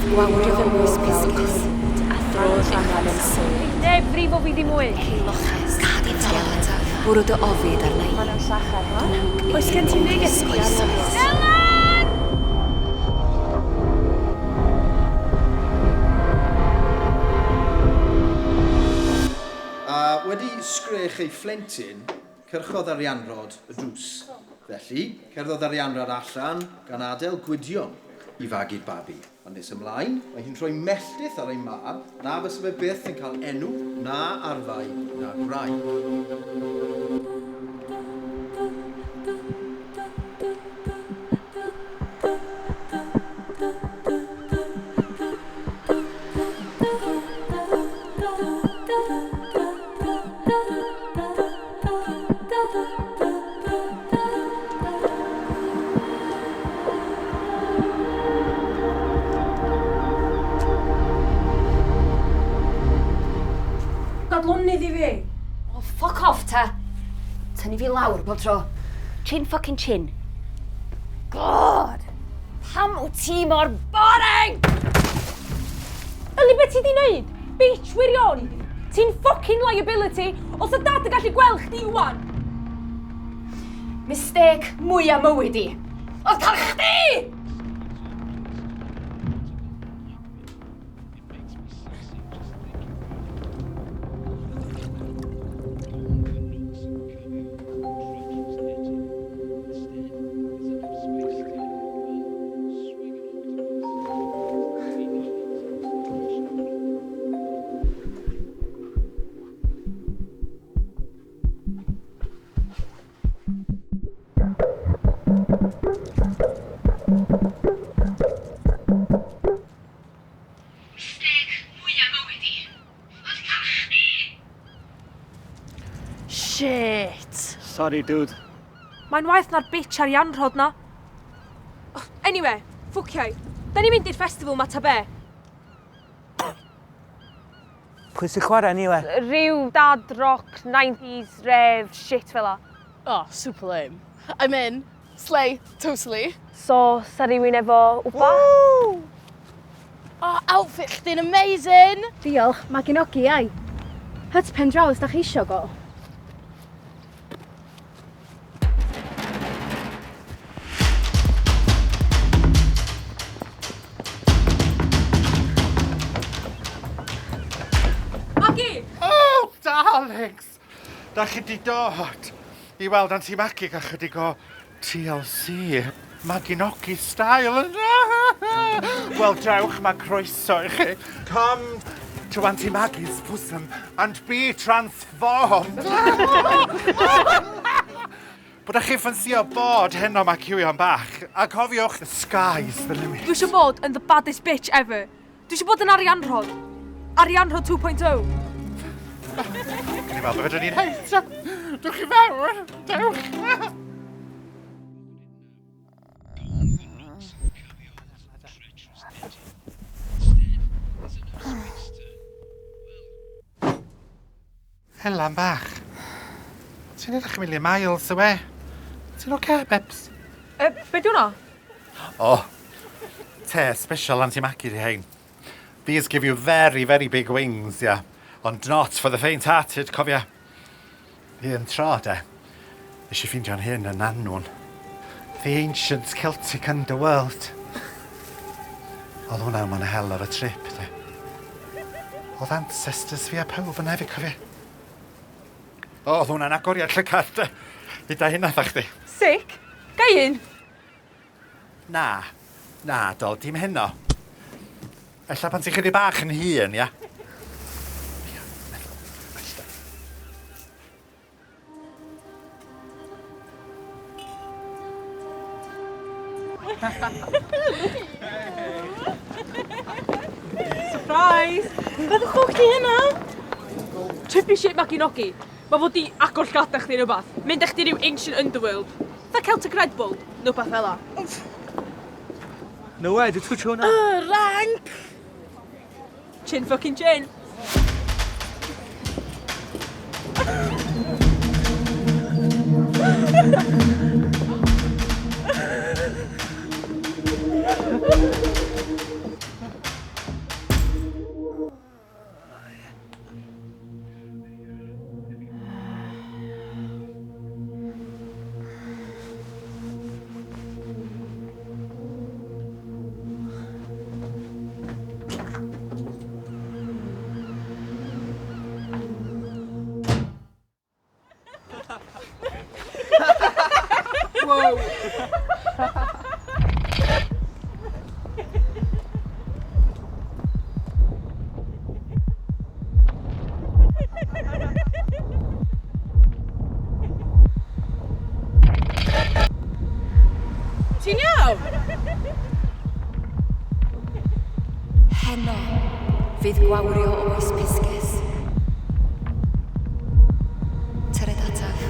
Gwawriodd y mwys pesgus a throdd ei chwalu'n sêr. Neith neb frifo fi ddim mwy. Ei loches yn gel. Bwrw dy ofid arna i. Drwg Oes gen ti neges i fi arno fi? Elen! A wedi sgrech ei phlentyn, cyrchodd Arianrhod y drws. Felly, cerddodd Arianrhod allan, gan adael Gwydion i fagu'r babi. Ond nes ymlaen, mae hi'n rhoi melltith ar ei mab na fysa fe byth yn cael enw, na arfau, na gwraig. Gad lonydd i fi! O, fuck off ta! Tynnu fi lawr bob tro. Chin fucking chin. God! Pam wyt ti mor boring? Yli, be ti di wneud? Bitch wirion! Ti'n fucking liability! Os y dad yn gallu gweld chdi wan! Mistake mwya mywyd i. Oedd cael chdi! Mistake mwya mywyd i. Oedd cael chdi! Shit! Sorry, dude. Mae'n waeth na'r bitch arianrhod na. Anyway, ffwciau. Da ni'n mynd i'r festival ma ta be? Pwy sy'n chwarae anyway? Rhyw dad rock, 90s, rave, shit fel 'a. Oh, super lame. I'm in. Slay, totally. So, sa rhywun efo wbath? Woo! Oh, outfit chdi'n amazing! Diolch, mae ginogi ai. Hut pen draw os da chi isio go. Magi! Oh, darlings! Da chi di dod i weld Anti Magi gael chydig o TLC. Maginogi style. Wel, dewch, mae croeso i chi. Come to Auntie Maggie's bosom and be transformed. Bod chi ffansio bod heno mae cywion bach. A cofiwch, the sky's the limit. Dwi eisiau bod yn the baddest bitch ever. Dwi eisiau bod yn Arianrhod. Arianrhod 2.0. Gwni weld beth fedrwn ni'n neud. Dewch i fewn. Dewch. Elan bach. Ti'n edrych a million miles away. Ti'n oce, okay, babes? E, be di hwnna? O, oh, te special Auntie Maggie di hein. These give you very, very big wings, yeah. Ond not for the faint-hearted, cofia. Un tro, de, nes i ffeindio'n hyn yn Annwn. The ancient Celtic underworld. Oedd hwnna yn hell of a trip, de. Oedd ancestors fi a pawb yna hefyd, cofia. O, oedd hwnna'n agoriad llygad, de. Hyd a hynna, dda chdi. Sick. Gai un? Na. Na, dol, dim heno. Ella pan ti'n chydig bach yn hŷn, ia? Surprise! Be the fuck di hynna? Trippy shit Maginogi. Mae fod i agor llgada chdi neu wbath. Mynd â chdi ryw ancient underworld. Fatha Celtic Red Bull, neu wbath fel 'a. No way, dwi twtio hwnna. Rank! Chin fucking chin. Wow! Ti'n iawn? Heno fydd gwawrio oes Pisces. Tyred ataf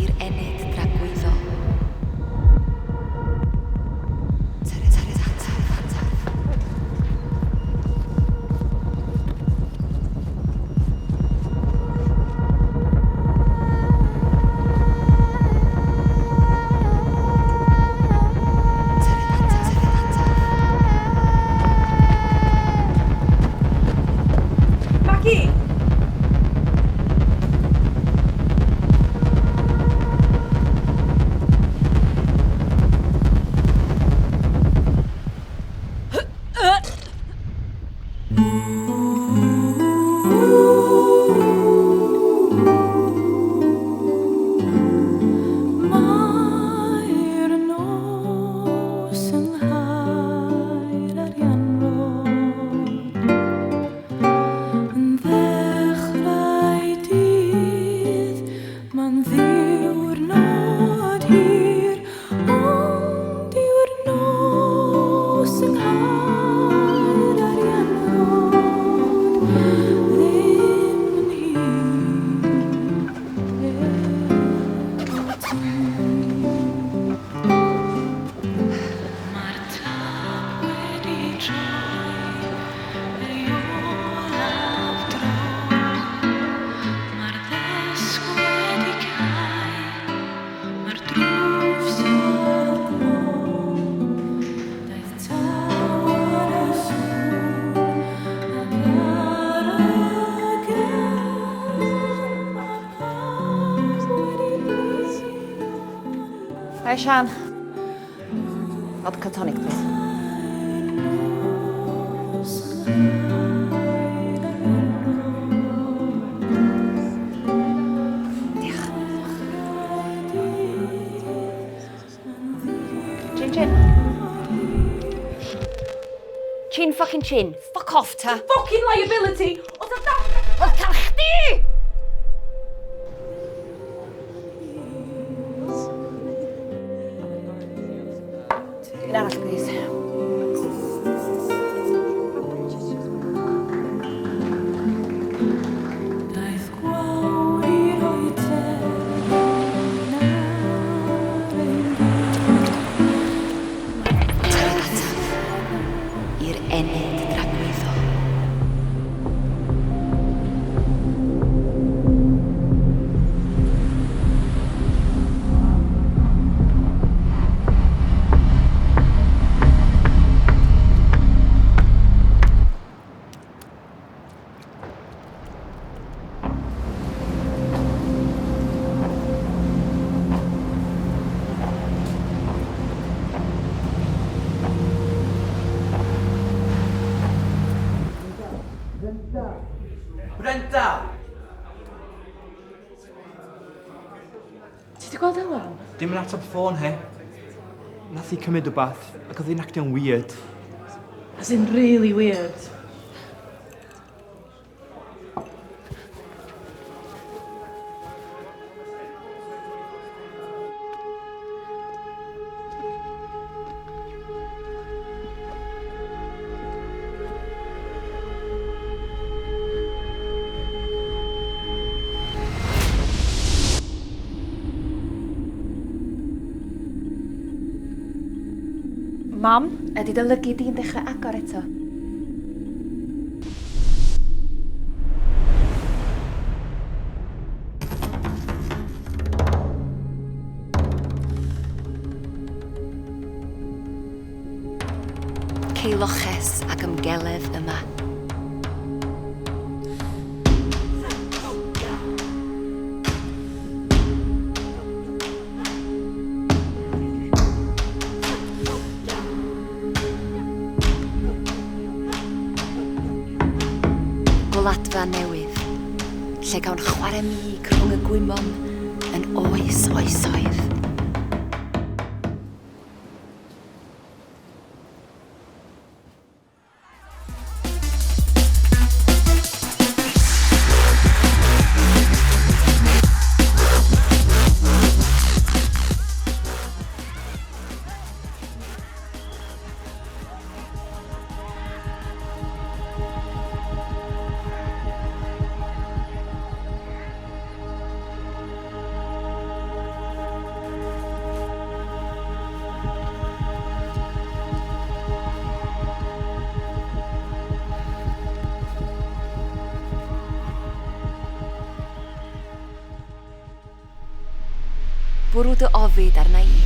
i'r ennyd dragwyddol. Tyred, tyred ataf, ataf. Tyred ataf, tyred ataf. Maggie! Mae'r nos yng Nghaer Arianrhod Yn ddechrau dydd, mae'n ddiwrnod hir, ond yw'r nos yng Nghaer Arianrhod ddim yn hir. Mae'r tap wedi troi ei olaf dro. Mae'r ddesg wedi cau, mae'r drws ar glo. Daeth taw ar y sŵn ac ar y gân. Mae pawb wedi blino. Hi, Sian. Vodka tonic, please. Nos yng Nghaer Arianrhod. Diolch. Chin, chin. Chin fucking chin. Fuck off, ta. Fucking liability! Oedd y da... Oedd cael chdi! Un arall, please. Daeth gwawr i roi telyn ar ein Tyred ataf i'r ennyd dragwyddol. Brenda! Ti 'di gweld Elan? Dim yn atab ffôn he. Nath hi cymryd wbath ac oedd hi'n actio'n weird. As in really weird. Mam, ydy dy lygaid di'n dechrau agor eto? Cei loches ac ymgeledd yma. Gwladfa newydd, lle gawn chwarae mig rhwng y gwymon yn oes oesoedd. Bwrw dy ofid arna i.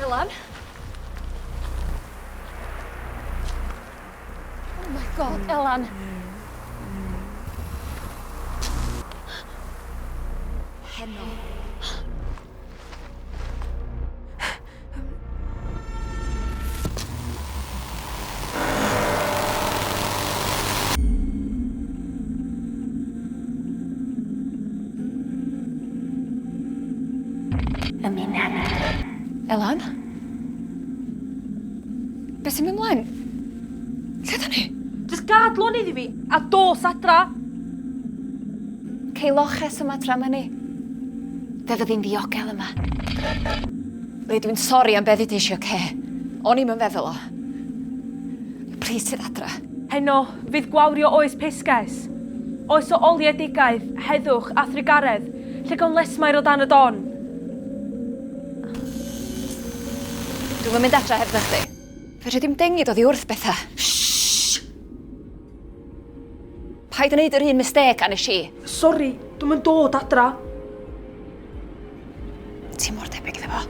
Elan? Oh my God, Elan. Heno. Ymuna. Elan? Be sy'n mynd mlaen? Lle da ni? Jyst gad lonydd i fi a dos adra. Cei loches yma tra ma ni. Fe fyddi'n ddiogel yma. Le, dwi'n sori am be ddudes i, oce? O'n i'm yn feddwl o. Plîs tyd adra. Heno, fydd gwawrio oes Pisces. Oes o oliedigaeth, heddwch a thrugaredd, lle gawn lesmair o dan y don. Dwi'm yn mynd adra hebdda chdi. Fedri di'm dengid oddi wrth betha. Shh! Paid â neud yr un mistêc a nes i. Sori, dwi'm yn dod adra. Ti mor debyg iddo fo.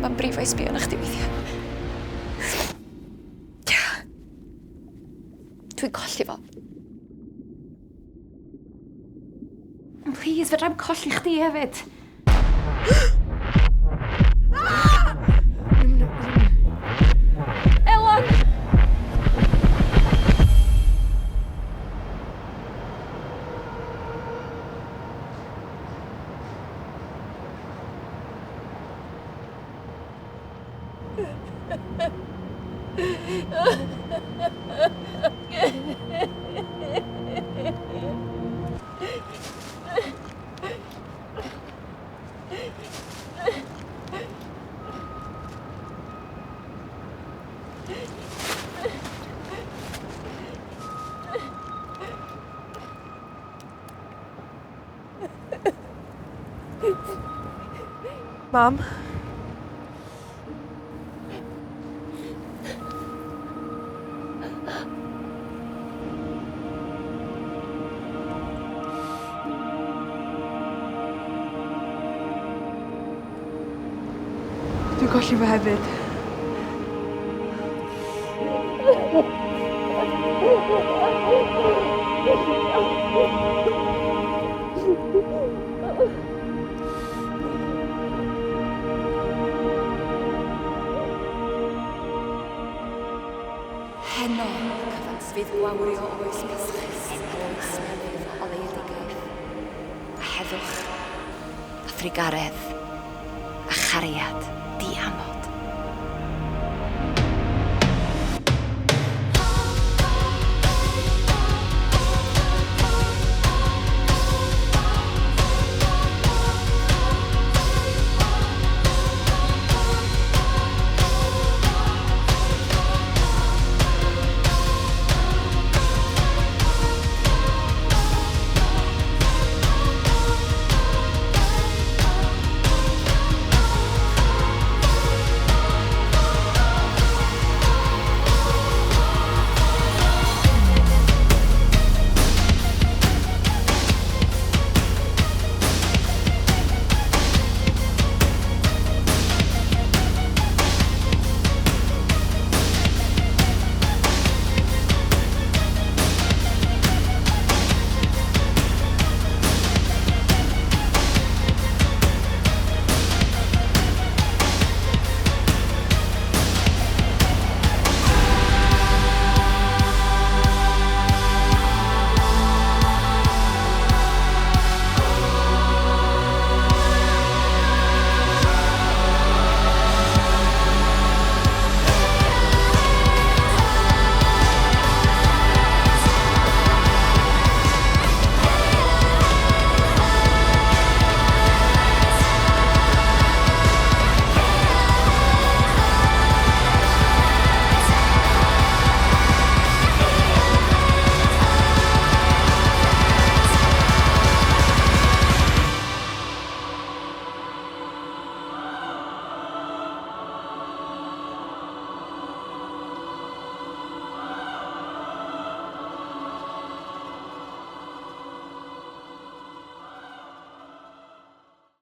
Mae'n brifo i sbio arna chdi weithia. Dwi'n colli fo. Please, fedrai'm colli chdi hefyd. Elan! Mam? Dwi'n colli fo hefyd. Heno, cyfan fydd gwawrio oes Pasches, oes newydd o oleuedigaeth, a heddwch. thrugaredd a chariad diamod.